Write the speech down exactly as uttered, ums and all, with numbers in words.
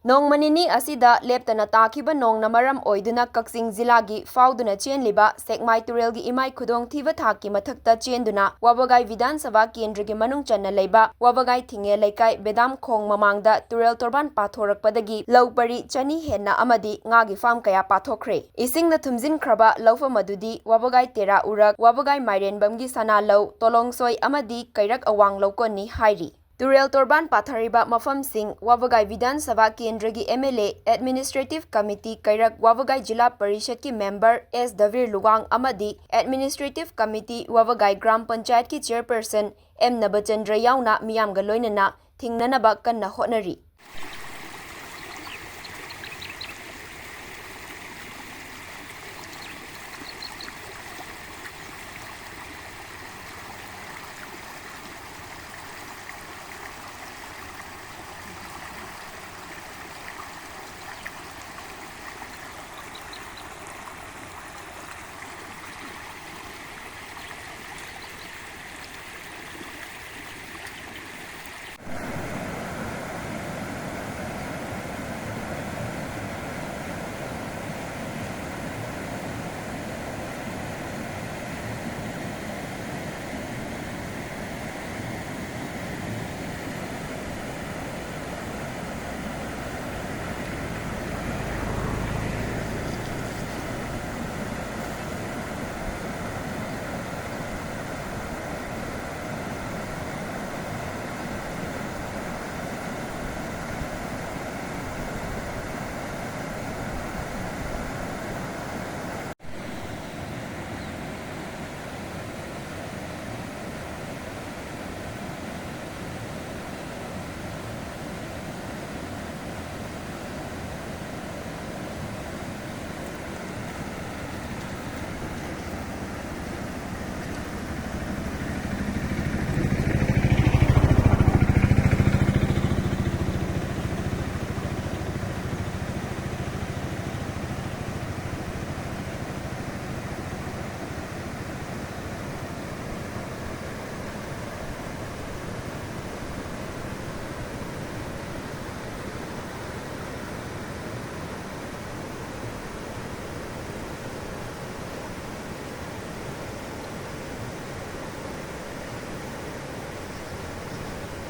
ꯅꯣꯡꯃ ꯅꯤꯅꯤ ꯑꯁꯤꯗ ꯂꯦꯞꯇꯅ ꯇꯥꯈꯤꯕ ꯅꯣꯡꯅ ꯃꯔꯝ ꯑꯣꯏꯗꯨꯅ ꯀꯛꯆꯤꯡ ꯖꯤꯂꯥꯒꯤ ꯐꯥꯎꯗꯨꯅ ꯆꯦꯟꯂꯤꯕ ꯁꯦꯛꯃꯥꯏ ꯇꯨꯔꯦꯜꯒꯤ ꯏꯃꯥꯏ ꯈꯨꯗꯣꯡꯊꯤꯕ ꯊꯥꯛꯀꯤ ꯃꯊꯛꯇ ꯆꯦꯟꯗꯨꯅ ꯋꯥꯕꯒꯥꯏ ꯕꯤꯙꯥꯟ ꯁꯚꯥ ꯀꯦꯟꯗ꯭ꯔꯒꯤ ꯃꯅꯨꯡ ꯆꯟꯅ ꯂꯩꯕ ꯋꯥꯕꯒꯥꯏ ꯊꯤꯡꯉꯦ ꯂꯩꯀꯥꯏ ꯕꯦꯗꯥꯝ ꯈꯣꯡ ꯃꯃꯥꯡꯗ ꯇꯨꯔꯦꯜ ꯇꯣꯔꯕꯥꯟ ꯄꯥꯊꯣꯔꯛꯄꯗꯒꯤ ꯂꯧ ꯄꯔꯤ ꯆꯅꯤ ꯍꯦꯟꯅ ꯑꯃꯗꯤ ꯉꯥꯒꯤ ꯐꯥꯝ ꯀꯌꯥ ꯄꯥꯊꯣꯛꯈ꯭ꯔꯦ꯫ ꯏꯁꯤꯡꯅ ꯊꯨꯝꯖꯤꯟꯈ꯭ꯔꯕ ꯂꯧꯐꯝ ꯑꯗꯨꯗꯤ ꯋꯥꯕꯒꯥꯏ ꯇꯦꯔꯥ ꯎꯔꯛ, ꯋꯥꯕꯒꯥꯏ ꯃꯥꯏꯔꯦꯟꯕꯝꯒꯤ ꯁꯅꯥ ꯂꯧ, ꯇꯣꯂꯣꯡꯁꯣꯏ ꯑꯃꯗꯤ ꯀꯩꯔꯛ ꯑꯋꯥꯡ ꯂꯧꯀꯣꯟꯅꯤ ꯍꯥꯏꯔꯤ꯫ ꯇꯨꯔꯦꯜ ꯇꯣꯔꯕꯥꯟ ꯄꯥꯊꯔꯤꯕ ꯃꯐꯝꯁꯤꯡ ꯋꯥꯕꯒꯥꯏ ꯕꯤꯙꯥꯟ ꯁꯚꯥ ꯀꯦꯟꯗ꯭ꯔꯒꯤ M L A, administrative committee ꯀꯩꯔꯛ ꯋꯥꯕꯒꯥꯏ ꯖꯤꯂꯥ ꯄꯔꯤꯁꯠꯀꯤ ꯃꯦꯝꯕꯔ ꯑꯦꯁ ꯗꯕꯤꯔ ꯂꯨꯋꯥꯡ ꯑꯃꯗꯤ ꯑꯦꯗꯃꯤꯅꯤꯁꯇ꯭ꯔꯦꯇꯤꯚ ꯀꯃꯤꯇꯤ ꯋꯥꯕꯒꯥꯏ ꯒ꯭ꯔꯥꯝ ꯄꯟꯆꯥꯌꯠꯀꯤ ꯆꯤꯌꯔꯄꯔꯁꯟ ꯑꯦꯝ ꯅꯕꯆꯟꯗ꯭ꯔ ꯌꯥꯎꯅ ꯃꯤꯌꯥꯝꯒ ꯂꯣꯏꯅꯅ ꯊꯤꯡꯅꯅꯕ ꯀꯟꯅ ꯍꯣꯠꯅꯔꯤ꯫